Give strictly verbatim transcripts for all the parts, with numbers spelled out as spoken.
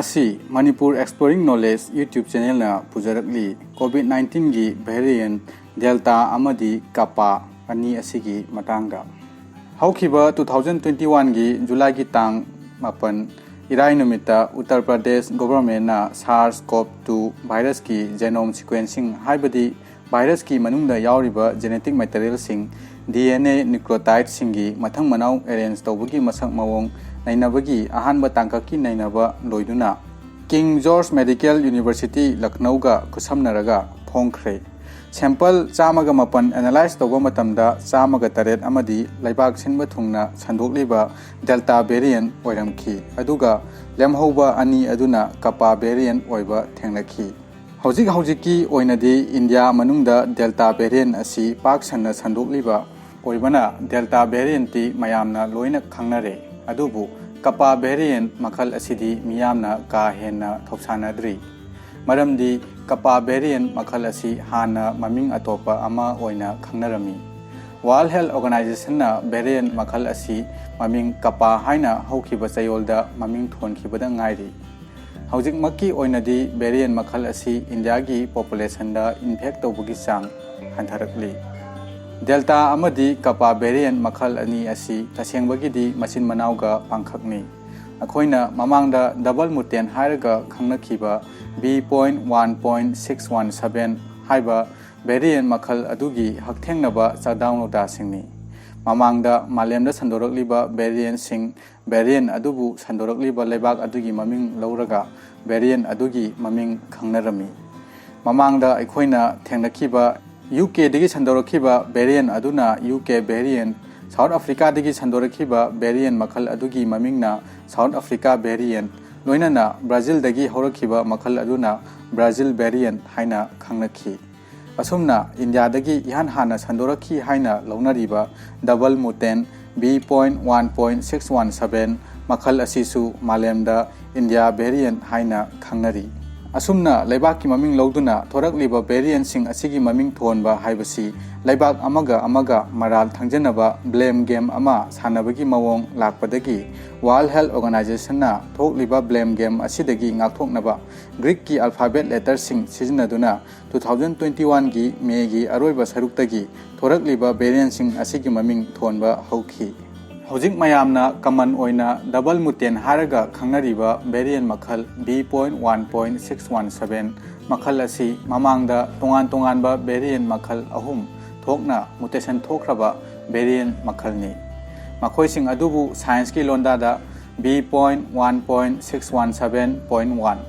ꯁꯤ Manipur Exploring Knowledge YouTube channelꯅ ꯄꯨꯖꯔꯛꯂꯤ꯫ COVID nineteenꯒꯤ variant Delta ꯑꯃꯗꯤ Kappa ꯑꯅꯤ ꯑꯁꯤꯒꯤ ꯃꯇꯥꯡꯗ꯫ ꯍꯧꯈꯤꯕ two thousand twenty oneꯒꯤ Julyꯒꯤ ꯇꯥꯡ ꯃꯥꯄꯟ, ꯏꯔꯥꯏ ꯅꯨꯃꯤꯠꯇ Uttar Pradesh governmentꯅ SARS-CoV two virusꯀꯤ genome sequencing, ꯍꯥꯏꯕꯗꯤ virusꯀꯤ ꯃꯅꯨꯡꯗ ꯌꯥꯎꯔꯤꯕ genetic materialꯁꯤꯡ, DNA nucleotideꯁꯤꯡꯒꯤ ꯃꯊꯪ ꯃꯅꯥꯎ arrange ꯇꯧꯕꯒꯤ ꯃꯁꯛ ꯃꯑꯣꯡ ꯅꯩꯅꯕꯒꯤ ꯑꯍꯥꯟꯕ ꯇꯥꯡꯀꯛꯀꯤ ꯅꯩꯅꯕ ꯂꯣꯏꯗꯨꯅ King George Medical University Lucknowꯒ ꯈꯨꯠꯁꯝꯅꯔꯒ ꯐꯣꯡꯈ꯭ꯔꯦ꯫ Sample ꯆꯥꯝꯃꯒ ꯃꯥꯄꯟ analyze ꯇꯧꯕ ꯃꯇꯝꯗ ꯆꯥꯝꯃꯒ ꯇꯔꯦꯠ ꯑꯃꯗꯤ ꯂꯩꯕꯥꯛ ꯁꯤꯟꯕ ꯊꯨꯡꯅ ꯁꯟꯗꯣꯛꯂꯤꯕ Delta variant ꯑꯣꯏꯔꯝꯈꯤ, ꯑꯗꯨꯒ ꯂꯦꯝꯍꯧꯕ ꯑꯅꯤ ꯑꯗꯨꯅ Kappa variant ꯑꯣꯏꯕ ꯊꯦꯡꯅꯈꯤ꯫ ꯍꯧꯖꯤꯛ ꯍꯧꯖꯤꯛꯀꯤ ꯑꯣꯏꯅꯗꯤ ꯏꯟꯗꯤꯌꯥ ꯃꯅꯨꯡꯗ Delta variant ꯑꯁꯤ ꯄꯥꯛ ꯁꯟꯅ ꯁꯟꯗꯣꯛꯂꯤꯕ ꯑꯣꯏꯕꯅ Delta variantꯇꯤ ꯃꯌꯥꯝꯅ ꯂꯣꯏꯅ ꯈꯪꯅꯔꯦ꯫ ꯑꯗꯨꯕꯨ Kappa variant ꯃꯈꯜ ꯑꯁꯤꯗꯤ ꯃꯤꯌꯥꯝꯅ ꯀꯥ ꯍꯦꯟꯅ ꯊꯧꯁꯥꯅꯗ꯭ꯔꯤ꯫ ꯃꯔꯝꯗꯤ Kappa variant ꯃꯈꯜ ꯑꯁꯤ ꯍꯥꯟꯅ ꯃꯃꯤꯡ ꯑꯇꯣꯞꯄ ꯑꯃ ꯑꯣꯏꯅ ꯈꯪꯅꯔꯝꯃꯤ꯫ World Health Organizationꯅ variant ꯃꯈꯜ ꯑꯁꯤ ꯃꯃꯤꯡ Kappa ꯍꯥꯏꯅ ꯍꯧꯈꯤꯕ ꯆꯌꯣꯜꯗ ꯃꯃꯤꯡ ꯊꯣꯟꯈꯤꯕꯗ ꯉꯥꯏꯔꯤ꯫ ꯍꯧꯖꯤꯛꯃꯛꯀꯤ ꯑꯣꯏꯅꯗꯤ variant ꯃꯈꯜ ꯑꯁꯤ ꯏꯟꯗꯤꯌꯥꯒꯤ populationꯗ infect ꯇꯧꯕꯒꯤ ꯆꯥꯡ ꯍꯟꯊꯔꯛꯂꯤ꯫ Delta ꯑꯃꯗꯤ Kappa variant ꯃꯈꯜ ꯑꯅꯤ ꯑꯁꯤ ꯇꯁꯦꯡꯕꯒꯤꯗꯤ ꯃꯆꯤꯟ ꯃꯅꯥꯎꯒ ꯄꯥꯡꯈꯛꯅꯤ꯫ ꯑꯩꯈꯣꯏꯅ ꯃꯃꯥꯡꯗ double mutant ꯍꯥꯏꯔꯒ ꯈꯪꯅꯈꯤꯕ B point one point six one seven ꯍꯥꯏꯕ variant ꯃꯈꯜ ꯑꯗꯨꯒꯤ ꯍꯛꯊꯦꯡꯅꯕ ꯆꯥꯗꯥꯎꯅꯧꯗꯥꯁꯤꯡꯅꯤ꯫ ꯃꯃꯥꯡꯗ ꯃꯥꯂꯦꯝꯗ ꯁꯟꯗꯣꯔꯛꯂꯤꯕ variantꯁꯤꯡ, variant ꯑꯗꯨꯕꯨ ꯁꯟꯗꯣꯔꯛꯂꯤꯕ ꯂꯩꯕꯥꯛ ꯑꯗꯨꯒꯤ ꯃꯃꯤꯡ ꯂꯧꯔꯒ variant ꯑꯗꯨꯒꯤ ꯃꯃꯤꯡ ꯈꯪꯅꯔꯝꯃꯤ꯫ ꯃꯃꯥꯡꯗ ꯑꯩꯈꯣꯏꯅ ꯊꯦꯡꯅꯈꯤꯕ UKꯗꯒꯤ ꯁꯟꯗꯣꯔꯛꯈꯤꯕ variant ꯑꯗꯨꯅ UK variant, South Africaꯗꯒꯤ ꯁꯟꯗꯣꯔꯛꯈꯤꯕ variant ꯃꯈꯜ ꯑꯗꯨꯒꯤ ꯃꯃꯤꯡꯅ South Africa variant, ꯂꯣꯏꯅꯅ Brazilꯗꯒꯤ ꯍꯧꯔꯛꯈꯤꯕ ꯃꯈꯜ ꯑꯗꯨꯅ Brazil variant ꯍꯥꯏꯅ ꯈꯪꯅꯈꯤ꯫ ꯑꯁꯨꯝꯅ ꯏꯟꯗꯤꯌꯥꯗꯒꯤ ꯏꯍꯥꯟ ꯍꯥꯟꯅ ꯁꯟꯗꯣꯔꯛꯈꯤ ꯍꯥꯏꯅ ꯂꯧꯅꯔꯤꯕ double mutant B point one point six one seven ꯃꯈꯜ ꯑꯁꯤꯁꯨ ꯃꯥꯂꯦꯝꯗ India variant ꯍꯥꯏꯅ ꯈꯪꯅꯔꯤ꯫ ꯑꯁꯨꯝꯅ ꯂꯩꯕꯥꯛꯀꯤ ꯃꯃꯤꯡ ꯂꯧꯗꯨꯅ ꯊꯣꯔꯛꯂꯤꯕ variantꯁꯤꯡ ꯑꯁꯤꯒꯤ ꯃꯃꯤꯡ ꯊꯣꯟꯕ ꯍꯥꯏꯕꯁꯤ ꯂꯩꯕꯥꯛ ꯑꯃꯒ ꯑꯃꯒ ꯃꯔꯥꯜ ꯊꯪꯖꯅꯕ blame game ꯑꯃ ꯁꯥꯟꯅꯕꯒꯤ ꯃꯑꯣꯡ ꯂꯥꯛꯄꯗꯒꯤ World Health Organizationꯅ ꯊꯣꯛꯂꯤꯕ blame game ꯑꯁꯤꯗꯒꯤ ꯉꯥꯛꯊꯣꯛꯅꯕ Greekꯀꯤ alphabet letterꯁꯤꯡ ꯁꯤꯖꯤꯟꯅꯗꯨꯅ two thousand twenty oneꯒꯤ Mayꯒꯤ ꯑꯔꯣꯏꯕ ꯁꯔꯨꯛꯇꯒꯤ ꯊꯣꯔꯛꯂꯤꯕ variantꯁꯤꯡ ꯑꯁꯤꯒꯤ ꯃꯃꯤꯡ ꯊꯣꯟꯕ ꯍꯧꯈꯤ꯫ ꯍꯧꯖꯤꯛ ꯃꯌꯥꯝꯅ common ꯑꯣꯏꯅ double mutant ꯍꯥꯏꯔꯒ ꯈꯪꯅꯔꯤꯕ variant ꯃꯈꯜ B point one point six one seven ꯃꯈꯜ ꯑꯁꯤ ꯃꯃꯥꯡꯗ ꯇꯣꯉꯥꯟ ꯇꯣꯉꯥꯟꯕ variant ꯃꯈꯜ ꯑꯍꯨꯝ ꯊꯣꯛꯅ mutation ꯊꯣꯛꯈ꯭ꯔꯕ variant ꯃꯈꯜꯅꯤ꯫ ꯃꯈꯣꯏꯁꯤꯡ ꯑꯗꯨꯕꯨ scienceꯀꯤ ꯂꯣꯟꯗꯥꯗ B point one point six one seven point one,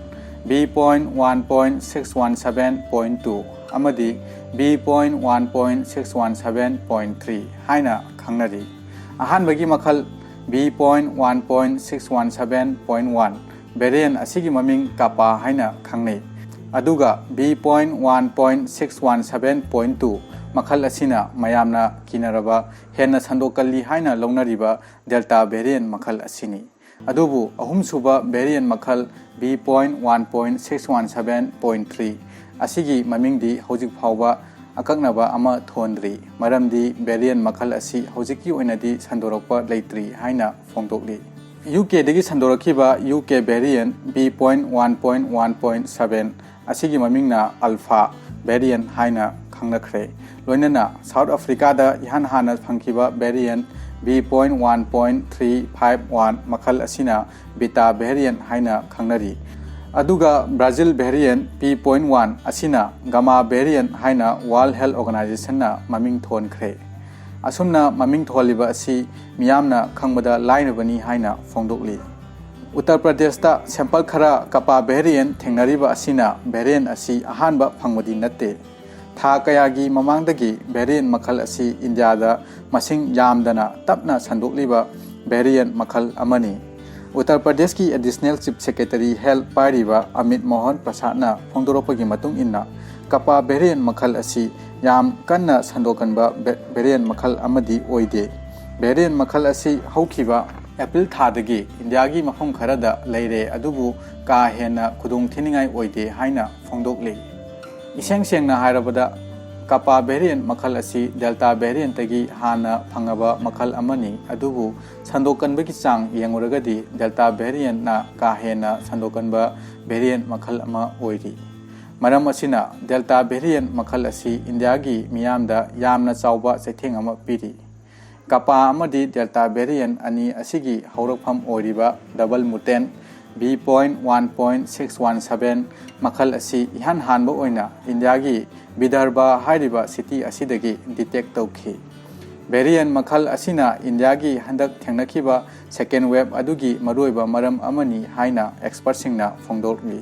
B point one point six one seven point two ꯑꯃꯗꯤ B point one point six one seven point three ꯍꯥꯏꯅ ꯈꯪꯅꯔꯤ꯫ ꯑꯍꯥꯟꯕꯒꯤ ꯃꯈꯜ B point one point six one seven point one variant ꯑꯁꯤꯒꯤ ꯃꯃꯤꯡ Kappa ꯍꯥꯏꯅ ꯈꯪꯅꯩ꯫ ꯑꯗꯨꯒ B point one point six one seven point two ꯃꯈꯜ ꯑꯁꯤꯅ ꯃꯌꯥꯝꯅ ꯀꯤꯅꯔꯕ, ꯍꯦꯟꯅ ꯁꯟꯗꯣꯛꯀꯜꯂꯤ ꯍꯥꯏꯅ ꯂꯧꯅꯔꯤꯕ Delta variant ꯃꯈꯜ ꯑꯁꯤꯅꯤ꯫ ꯑꯗꯨꯕꯨ ꯑꯍꯨꯝꯁꯨꯕ variant ꯃꯈꯜ B point one point six one seven point three ꯑꯁꯤꯒꯤ ꯃꯃꯤꯡꯗꯤ ꯍꯧꯖꯤꯛ ꯐꯥꯎꯕ ꯑꯀꯛꯅꯕ ꯑꯃ ꯊꯣꯟꯗ꯭ꯔꯤ, ꯃꯔꯝꯗꯤ variant ꯃꯈꯜ ꯑꯁꯤ ꯍꯧꯖꯤꯛꯀꯤ ꯑꯣꯏꯅꯗꯤ ꯁꯟꯗꯣꯔꯛꯄ ꯂꯩꯇ꯭ꯔꯤ ꯍꯥꯏꯅ ꯐꯣꯡꯗꯣꯛꯂꯤ꯫ UKꯗꯒꯤ ꯁꯟꯗꯣꯔꯛꯈꯤꯕ UK variant B point one point one point seven ꯑꯁꯤꯒꯤ ꯃꯃꯤꯡꯅ Alpha variant ꯍꯥꯏꯅ ꯈꯪꯅꯈ꯭ꯔꯦ꯫ ꯂꯣꯏꯅꯅ South Africaꯗ ꯏꯍꯥꯟ ꯍꯥꯟꯅ ꯐꯪꯈꯤꯕ variant B point one point three five one ꯃꯈꯜ ꯑꯁꯤꯅ Beta variant ꯍꯥꯏꯅ ꯈꯪꯅꯔꯤ꯫ ꯑꯗꯨꯒ Brazil variant B point one ꯑꯁꯤꯅ Gamma variant ꯍꯥꯏꯅ World Health Organizationꯅ ꯃꯃꯤꯡ ꯊꯣꯟꯈ꯭ꯔꯦ꯫ ꯑꯁꯨꯝꯅ ꯃꯃꯤꯡ ꯊꯣꯜꯂꯤꯕ ꯑꯁꯤ ꯃꯤꯌꯥꯝꯅ ꯈꯪꯕꯗ ꯂꯥꯏꯔꯕꯅꯤ ꯍꯥꯏꯅ ꯐꯣꯡꯗꯣꯛꯂꯤ꯫ ꯎꯠꯇꯔ ꯄ꯭ꯔꯗꯦꯁꯇ sample ꯈꯔ Kappa variant ꯊꯦꯡꯅꯔꯤꯕ ꯑꯁꯤꯅ variant ꯑꯁꯤ ꯑꯍꯥꯟꯕ ꯐꯪꯕꯗꯤ ꯅꯠꯇꯦ꯫ ꯊꯥ ꯀꯌꯥꯒꯤ ꯃꯃꯥꯡꯗꯒꯤ variant ꯃꯈꯜ ꯑꯁꯤ ꯏꯟꯗꯤꯌꯥꯗ ꯃꯁꯤꯡ ꯌꯥꯝꯗꯅ ꯇꯞꯅ ꯁꯟꯗꯣꯛꯂꯤꯕ variant ꯃꯈꯜ ꯑꯃꯅꯤ꯫ ꯎꯠꯇꯔ ꯄ꯭ꯔꯗꯦꯁꯀꯤ Additional Chief Secretary Health ꯄꯥꯏꯔꯤꯕ ꯑꯃꯤꯠ ꯃꯣꯍꯟ ꯄ꯭ꯔꯁꯥꯗꯅ ꯐꯣꯡꯗꯣꯔꯛꯄꯒꯤ ꯃꯇꯨꯡ ꯏꯟꯅ, Kappa variant ꯃꯈꯜ ꯑꯁꯤ ꯌꯥꯝ ꯀꯟꯅ ꯁꯟꯗꯣꯛꯀꯟꯕ ꯚꯦ-, variant ꯃꯈꯜ ꯑꯃꯗꯤ ꯑꯣꯏꯗꯦ꯫ Variant ꯃꯈꯜ ꯑꯁꯤ ꯍꯧꯈꯤꯕ ꯑꯦꯄ꯭ꯔꯤꯜ ꯊꯥꯗꯒꯤ ꯏꯟꯗꯤꯌꯥꯒꯤ ꯃꯐꯝ ꯈꯔꯗ ꯂꯩꯔꯦ, ꯑꯗꯨꯕꯨ ꯀꯥ ꯍꯦꯟꯅ ꯈꯨꯗꯣꯡ ꯊꯤꯅꯤꯡꯉꯥꯏ ꯑꯣꯏꯗꯦ ꯍꯥꯏꯅ ꯐꯣꯡꯗꯣꯛꯂꯤ꯫ ꯏꯁꯦꯡ ꯁꯦꯡꯅ ꯍꯥꯏꯔꯕꯗ, ꯀꯄꯥ ꯚꯦꯔꯤꯌꯦꯟ ꯃꯈꯜ ꯑꯁꯤ ꯗꯦꯜꯇꯥ ꯚꯦꯔꯤꯌꯦꯟꯇꯒꯤ ꯍꯥꯟꯅ ꯐꯪꯉꯕ ꯃꯈꯜ ꯑꯃꯅꯤ, ꯑꯗꯨꯕꯨ ꯁꯟꯗꯣꯛꯀꯟꯕꯒꯤ ꯆꯥꯡ ꯌꯦꯡꯂꯨꯔꯒꯗꯤ ꯗꯦꯜꯇꯥ ꯚꯦꯔꯤꯌꯦꯟꯅ ꯀꯥ ꯍꯦꯟꯅ ꯁꯟꯗꯣꯛꯀꯟꯕ ꯚꯦꯔꯤꯌꯦꯟ ꯃꯈꯜ ꯑꯃ ꯑꯣꯏꯔꯤ꯫ ꯃꯔꯝ ꯑꯁꯤꯅ ꯗꯦꯜꯇꯥ ꯚꯦꯔꯤꯌꯦꯟ ꯃꯈꯜ ꯑꯁꯤ ꯏꯟꯗꯤꯌꯥꯒꯤ ꯃꯤꯌꯥꯝꯗ ꯌꯥꯝꯅ ꯆꯥꯎꯕ ꯆꯩꯊꯦꯡ ꯑꯃ ꯄꯤꯔꯤ꯫ ꯀꯄꯥ ꯑꯃꯗꯤ ꯗꯦꯜꯇꯥ ꯚꯦꯔꯤꯌꯦꯟ ꯑꯅꯤ ꯑꯁꯤꯒꯤ ꯍꯧꯔꯛꯐꯝ ꯑꯣꯏꯔꯤꯕ double mutant B point one point six one seven ꯃꯈꯜ ꯑꯁꯤ ꯏꯍꯥꯟ ꯍꯥꯟꯕ ꯑꯣꯏꯅ ꯏꯟꯗꯤꯌꯥꯒꯤ ꯕꯤꯗꯔꯚ ꯍꯥꯏꯔꯤꯕ ꯁꯤꯇꯤ ꯑꯁꯤꯗꯒꯤ ꯗꯤꯇꯦꯛ ꯇꯧꯈꯤ꯫ ꯚꯦꯔꯤꯌꯦꯟ ꯃꯈꯜ ꯑꯁꯤꯅ ꯏꯟꯗꯤꯌꯥꯒꯤ ꯍꯟꯗꯛ ꯊꯦꯡꯅꯈꯤꯕ ꯁꯦꯀꯦꯟ ꯋꯦꯕ ꯑꯗꯨꯒꯤ ꯃꯔꯨꯑꯣꯏꯕ ꯃꯔꯝ ꯑꯃꯅꯤ ꯍꯥꯏꯅ ꯑꯦꯛꯁꯄꯔꯠꯁꯤꯡꯅ ꯐꯣꯡꯗꯣꯛꯂꯤ꯫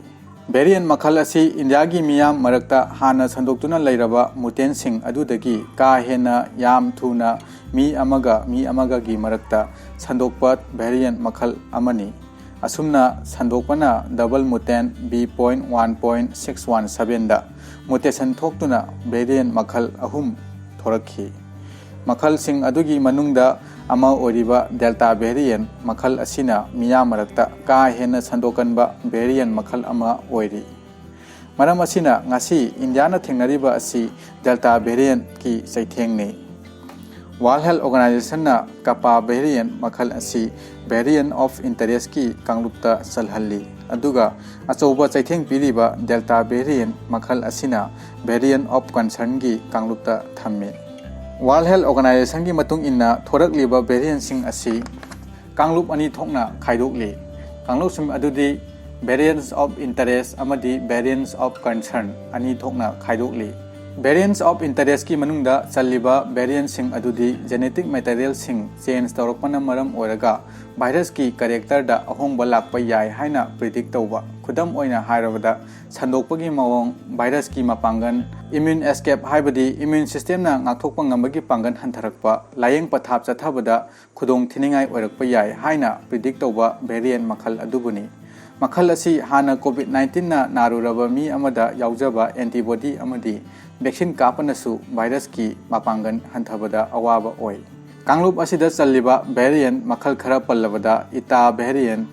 ꯚꯦꯔꯤꯌꯦꯟ ꯃꯈꯜ ꯑꯁꯤ ꯏꯟꯗꯤꯌꯥꯒꯤ ꯃꯤꯌꯥꯝ ꯃꯔꯛꯇ ꯍꯥꯟꯅ ꯁꯟꯗꯣꯛꯇꯨꯅ ꯂꯩꯔꯕ ꯃꯨꯇꯦꯟꯁꯤꯡ ꯑꯗꯨꯗꯒꯤ ꯀꯥ ꯍꯦꯟꯅ ꯌꯥꯝ ꯊꯨꯅ ꯃꯤ ꯑꯃꯒ ꯃꯤ ꯑꯃꯒꯒꯤ ꯃꯔꯛꯇ ꯁꯟꯗꯣꯛꯄ ꯚꯦꯔꯤꯌꯦꯟ ꯃꯈꯜ ꯑꯃꯅꯤ꯫ ꯑꯁꯨꯝꯅ ꯁꯟꯗꯣꯛꯄꯅ double mutant B point one point six one ꯁꯚꯦꯟꯗ ꯃꯨꯇꯦꯁꯟ ꯊꯣꯛꯇꯨꯅ ꯚꯦꯔꯤꯌꯦꯟ ꯃꯈꯜ ꯑꯍꯨꯝ ꯊꯣꯔꯛꯈꯤ꯫ ꯃꯈꯜꯁꯤꯡ ꯑꯗꯨꯒꯤ ꯃꯅꯨꯡꯗ ꯑꯃ ꯑꯣꯏꯔꯤꯕ ꯗꯦꯜꯇꯥ ꯚꯦꯔꯤꯌꯦꯟ ꯃꯈꯜ ꯑꯁꯤꯅ ꯃꯤꯌꯥꯝ ꯃꯔꯛꯇ ꯀꯥ ꯍꯦꯟꯅ ꯁꯟꯗꯣꯛꯀꯟꯕ ꯚꯦꯔꯤꯌꯦꯟ ꯃꯈꯜ ꯑꯃ ꯑꯣꯏꯔꯤ꯫ ꯃꯔꯝ ꯑꯁꯤꯅ ꯉꯁꯤ ꯏꯟꯗꯤꯌꯥꯅ ꯊꯦꯡꯅꯔꯤꯕ ꯑꯁꯤ ꯗꯦꯜꯇꯥ ꯚꯦꯔꯤꯌꯦꯟꯀꯤ ꯆꯩꯊꯦꯡꯅꯤ꯫ ꯋꯥꯔꯜ ꯍꯦꯜꯊ ꯑꯣꯔꯒꯅꯥꯏꯖꯦꯁꯟꯅ ꯀꯄꯥ ꯚꯦꯔꯤꯌꯦꯟ ꯃꯈꯜ ꯑꯁꯤ ꯚꯦꯔꯤꯌꯦꯟ ꯑꯣꯐ ꯏꯟꯇꯔꯦꯁꯀꯤ ꯀꯥꯡꯂꯨꯞꯇ ꯆꯜꯍꯜꯂꯤ, ꯑꯗꯨꯒ ꯑꯆꯧꯕ ꯆꯩꯊꯦꯡ ꯄꯤꯔꯤꯕ ꯗꯦꯜꯇꯥ ꯚꯦꯔꯤꯌꯦꯟ ꯃꯈꯜ ꯑꯁꯤꯅ ꯚꯦꯔꯤꯌꯦꯟ ꯑꯣꯐ ꯀꯟꯁꯔꯟꯒꯤ ꯀꯥꯡꯂꯨꯞꯇ ꯊꯝꯃꯤ꯫ ꯋꯥꯔꯜ ꯍꯦꯜꯊ ꯑꯣꯔꯒꯅꯥꯏꯖꯦꯁꯟꯒꯤ ꯃꯇꯨꯡ ꯏꯟꯅ ꯊꯣꯔꯛꯂꯤꯕ ꯚꯦꯔꯤꯌꯦꯟꯁꯤꯡ ꯑꯁꯤ ꯀꯥꯡꯂꯨꯞ ꯑꯅꯤ ꯊꯣꯛꯅ ꯈꯥꯏꯗꯣꯛꯂꯤ꯫ ꯀꯥꯡꯂꯨꯞꯁꯤꯡ ꯑꯗꯨꯗꯤ ꯚꯦꯔꯤꯌꯦꯟꯁ ꯑꯣꯐ ꯏꯟꯇꯔꯦꯁ ꯑꯃꯗꯤ ꯚꯦꯔꯤꯌꯦꯟꯁ ꯑꯣꯐ ꯀꯟꯁꯔꯟ ꯑꯅꯤ ꯊꯣꯛꯅ ꯈꯥꯏꯗꯣꯛꯂꯤ꯫ ꯚꯦꯔꯤꯌꯦꯟꯁ ꯑꯣꯐ ꯏꯟꯇꯔꯦꯁꯀꯤ ꯃꯅꯨꯡꯗ ꯆꯜꯂꯤꯕ ꯚꯦꯔꯤꯌꯦꯟꯁꯤꯡ ꯑꯗꯨꯗꯤ ꯖꯦꯅꯦꯇꯤꯛ ꯃꯦꯇꯔꯤꯌꯦꯜꯁꯤꯡ ꯆꯦꯟꯖ ꯇꯧꯔꯛꯄꯅ ꯃꯔꯝ ꯑꯣꯏꯔꯒ ꯚꯥꯏꯔꯁꯀꯤ ꯀꯦꯔꯦꯛꯇꯔꯗ ꯑꯍꯣꯡꯕ ꯂꯥꯛꯄ ꯌꯥꯏ ꯍꯥꯏꯅ ꯄ꯭ꯔꯤꯗꯤꯛ ꯇꯧꯕ꯫ ꯈꯨꯗꯝ ꯑꯣꯏꯅ ꯍꯥꯏꯔꯕꯗ, ꯁꯟꯗꯣꯛꯄꯒꯤ ꯃꯑꯣꯡ, ꯚꯥꯏꯔꯁꯀꯤ ꯃꯄꯥꯡꯒꯜ, ꯏꯝꯃ꯭ꯌꯨꯟ ꯑꯦꯁꯀꯦꯞ ꯍꯥꯏꯕꯗꯤ ꯏꯝꯃ꯭ꯌꯨꯟ ꯁꯤꯁꯇꯦꯝꯅ ꯉꯥꯛꯊꯣꯛꯄ ꯉꯝꯕꯒꯤ ꯄꯥꯡꯒꯜ ꯍꯟꯊꯔꯛꯄ, ꯂꯥꯌꯦꯡ ꯄꯊꯥꯞ ꯆꯠꯊꯕꯗ ꯈꯨꯗꯣꯡ ꯊꯤꯅꯤꯡꯉꯥꯏ ꯑꯣꯏꯔꯛꯄ ꯌꯥꯏ ꯍꯥꯏꯅ ꯄ꯭ꯔꯤꯗꯤꯛ ꯇꯧꯕ ꯚꯦꯔꯤꯌꯦꯟ ꯃꯈꯜ ꯑꯗꯨꯕꯨꯅꯤ꯫ ꯃꯈꯜ ꯑꯁꯤ ꯍꯥꯟꯅ ꯀꯣꯚꯤꯗ ꯅꯥꯏꯟꯇꯤꯟꯅ ꯅꯥꯔꯨꯔꯕ ꯃꯤ ꯑꯃꯗ ꯌꯥꯎꯖꯕ ꯑꯦꯟꯇꯤꯕꯣꯗꯤ ꯑꯃꯗꯤ ꯚꯦꯛꯁꯤꯟ ꯀꯥꯞꯄꯅꯁꯨ ꯚꯥꯏꯔꯁꯀꯤ ꯃꯄꯥꯡꯒꯜ ꯍꯟꯊꯕꯗ ꯑꯋꯥꯕ ꯑꯣꯏ꯫ ꯀꯥꯡꯂꯨꯞ ꯑꯁꯤꯗ ꯆꯜꯂꯤꯕ variant ꯃꯈꯜ ꯈꯔ ꯄꯜꯂꯕꯗ, Eta variant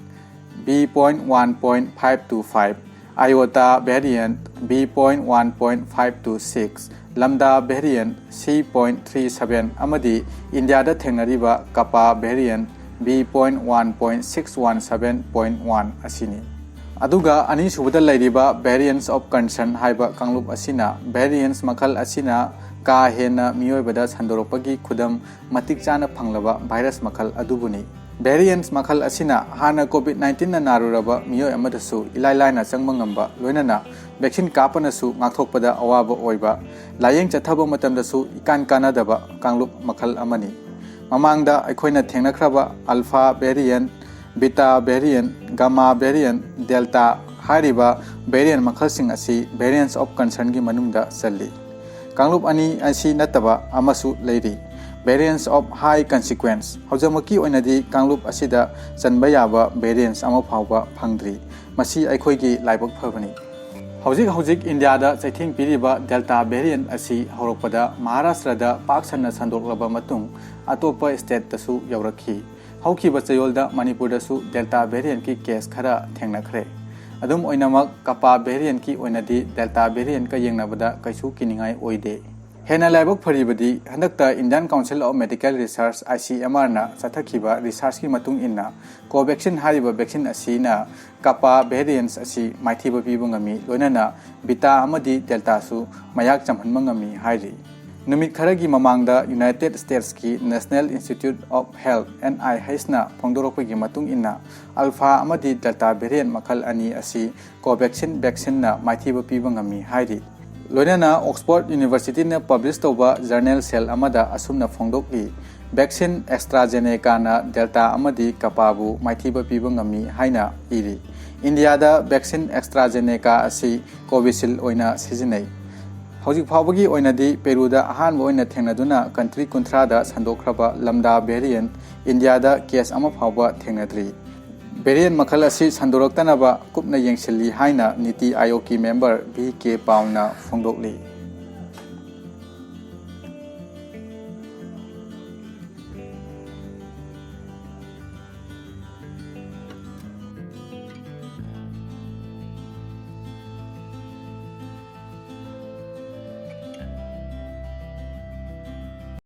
B point one point five two five, Iota variant B point one point five two six, Lambda variant C point three seven ꯑꯃꯗꯤ ꯏꯟꯗꯤꯌꯥꯗ ꯊꯦꯡꯅꯔꯤꯕ Kappa variant B point one point six one seven point one ꯑꯁꯤꯅꯤ꯫ ꯑꯗꯨꯒ ꯑꯅꯤꯁꯨꯕꯗ ꯂꯩꯔꯤꯕ variants of concern ꯍꯥꯏꯕ ꯀꯥꯡꯂꯨꯞ ꯑꯁꯤꯅ, variants ꯃꯈꯜ ꯑꯁꯤꯅ ꯀꯥ ꯍꯦꯟꯅ ꯃꯤꯑꯣꯏꯕꯗ ꯁꯟꯗꯣꯔꯛꯄꯒꯤ ꯈꯨꯗꯝ ꯃꯇꯤꯛ ꯆꯥꯅ ꯐꯪꯂꯕ ꯚꯥꯏꯔꯁ ꯃꯈꯜ ꯑꯗꯨꯕꯨꯅꯤ꯫ Variants ꯃꯈꯜ ꯑꯁꯤꯅ ꯍꯥꯟꯅ COVID nineteenꯅ ꯅꯥꯔꯨꯔꯕ ꯃꯤꯑꯣꯏ ꯑꯃꯗꯁꯨ ꯏꯂꯥꯏ ꯂꯥꯏꯅ ꯆꯪꯕ ꯉꯝꯕ, ꯂꯣꯏꯅꯅ vaccine ꯀꯥꯞꯄꯅꯁꯨ ꯉꯥꯛꯊꯣꯛꯄꯗ ꯑꯋꯥꯕ ꯑꯣꯏꯕ, ꯂꯥꯌꯦꯡ ꯆꯠꯊꯕ ꯃꯇꯝꯗꯁꯨ ꯏꯀꯥꯟ ꯀꯥꯟꯅꯗꯕ ꯀꯥꯡꯂꯨꯞ ꯃꯈꯜ ꯑꯃꯅꯤ꯫ ꯃꯃꯥꯡꯗ ꯑꯩꯈꯣꯏꯅ ꯊꯦꯡꯅꯈ꯭ꯔꯕ Alpha variant, Beta variant, Gamma variant, Delta ꯍꯥꯏꯔꯤꯕ variant ꯃꯈꯜꯁꯤꯡ ꯑꯁꯤ variants of concernꯒꯤ ꯃꯅꯨꯡꯗ ꯆꯜꯂꯤ꯫ ꯀꯥꯡꯂꯨꯞ ꯑꯅꯤ ꯑꯁꯤ ꯅꯠꯇꯕ ꯑꯃꯁꯨ ꯂꯩꯔꯤ, variants of high consequence꯫ ꯍꯧꯖꯤꯛꯃꯛꯀꯤ ꯑꯣꯏꯅꯗꯤ ꯀꯥꯡꯂꯨꯞ ꯑꯁꯤꯗ ꯆꯟꯕ ꯌꯥꯕ variants ꯑꯃ ꯐꯥꯎꯕ ꯐꯪꯗ꯭ꯔꯤ꯫ ꯃꯁꯤ ꯑꯩꯈꯣꯏꯒꯤ ꯂꯥꯏꯕꯛ ꯐꯕꯅꯤ꯫ ꯍꯧꯖꯤꯛ ꯍꯧꯖꯤꯛ ꯏꯟꯗꯤꯌꯥꯗ ꯆꯩꯊꯦꯡ ꯄꯤꯔꯤꯕ Delta variant ꯑꯁꯤ ꯍꯧꯔꯛꯄꯗ ꯃꯍꯥꯔꯥꯁꯇ꯭ꯔꯗ ꯄꯥꯛ ꯁꯟꯅ ꯁꯟꯗꯣꯛꯂꯕ ꯃꯇꯨꯡ, ꯑꯇꯣꯞꯄ stateꯇꯁꯨ ꯌꯧꯔꯛꯈꯤ꯫ ꯍꯧꯈꯤꯕ ꯆꯌꯣꯜꯗ ꯃꯅꯤꯄꯨꯔꯗꯁꯨ Delta variantꯀꯤ case ꯈꯔ ꯊꯦꯡꯅꯈ꯭ꯔꯦ꯫ ꯑꯗꯨꯝ ꯑꯣꯏꯅꯃꯛ, Kappa variantꯀꯤ ꯑꯣꯏꯅꯗꯤ Delta variantꯀ ꯌꯦꯡꯅꯕꯗ ꯀꯩꯁꯨ ꯀꯤꯅꯤꯡꯉꯥꯏ ꯑꯣꯏꯗꯦ꯫ ꯍꯦꯟꯅ ꯂꯥꯏꯕꯛ ꯐꯔꯤꯕꯗꯤ, ꯍꯟꯗꯛꯇ Indian Council of Medical Research, ICMRꯅ ꯆꯠꯊꯈꯤꯕ researchꯀꯤ ꯃꯇꯨꯡ ꯏꯟꯅ, Covaxin ꯍꯥꯏꯔꯤꯕ vaccine ꯑꯁꯤꯅ Kappa variants ꯑꯁꯤ ꯃꯥꯏꯊꯤꯕ ꯄꯤꯕ ꯉꯝꯃꯤ, ꯂꯣꯏꯅꯅ Beta ꯑꯃꯗꯤ Deltaꯁꯨ ꯃꯌꯥꯛ ꯆꯝꯍꯟꯕ ꯉꯝꯃꯤ ꯍꯥꯏꯔꯤ꯫ ꯅꯨꯃꯤꯠ ꯈꯔꯒꯤ ꯃꯃꯥꯡꯗ United Statesꯀꯤ National Institute of Health, NIHꯅ ꯐꯣꯡꯗꯣꯔꯛꯄꯒꯤ ꯃꯇꯨꯡ ꯏꯟꯅ, Alpha ꯑꯃꯗꯤ Delta variant ꯃꯈꯜ ꯑꯅꯤ ꯑꯁꯤ Covaxin vaccineꯅ ꯃꯥꯏꯊꯤꯕ ꯄꯤꯕ ꯉꯝꯃꯤ ꯍꯥꯏꯔꯤ꯫ ꯂꯣꯏꯅꯅ Oxford Universityꯅ publish ꯇꯧꯕ journal Cell ꯑꯃꯗ ꯑꯁꯨꯝꯅ ꯐꯣꯡꯗꯣꯛꯂꯤ, "Vaccine AstraZenecaꯅ Delta ꯑꯃꯗꯤ Kappaꯕꯨ ꯃꯥꯏꯊꯤꯕ ꯄꯤꯕ ꯉꯝꯃꯤ" ꯍꯥꯏꯅ ꯏꯔꯤ꯫ ꯏꯟꯗꯤꯌꯥꯗ vaccine AstraZeneca ꯑꯁꯤ Covishield ꯑꯣꯏꯅ ꯁꯤꯖꯤꯟꯅꯩ꯫ ꯍꯧꯖꯤꯛ ꯐꯥꯎꯕꯒꯤ ꯑꯣꯏꯅꯗꯤ ꯄꯦꯔꯨꯗ ꯑꯍꯥꯟꯕ ꯑꯣꯏꯅ ꯊꯦꯡꯅꯗꯨꯅ country ꯀꯨꯟꯊ꯭ꯔꯥꯗ ꯁꯟꯗꯣꯛꯈ꯭ꯔꯕ Lambda variant, ꯏꯟꯗꯤꯌꯥꯗ case ꯑꯃ ꯐꯥꯎꯕ ꯊꯦꯡꯅꯗ꯭ꯔꯤ꯫ Variant ꯃꯈꯜ ꯑꯁꯤ ꯁꯟꯗꯣꯔꯛꯇꯅꯕ ꯀꯨꯞꯅ ꯌꯦꯡꯁꯤꯜꯂꯤ ꯍꯥꯏꯅ NITI Aayogꯀꯤ member V K Palꯅ ꯐꯣꯡꯗꯣꯛꯂꯤ꯫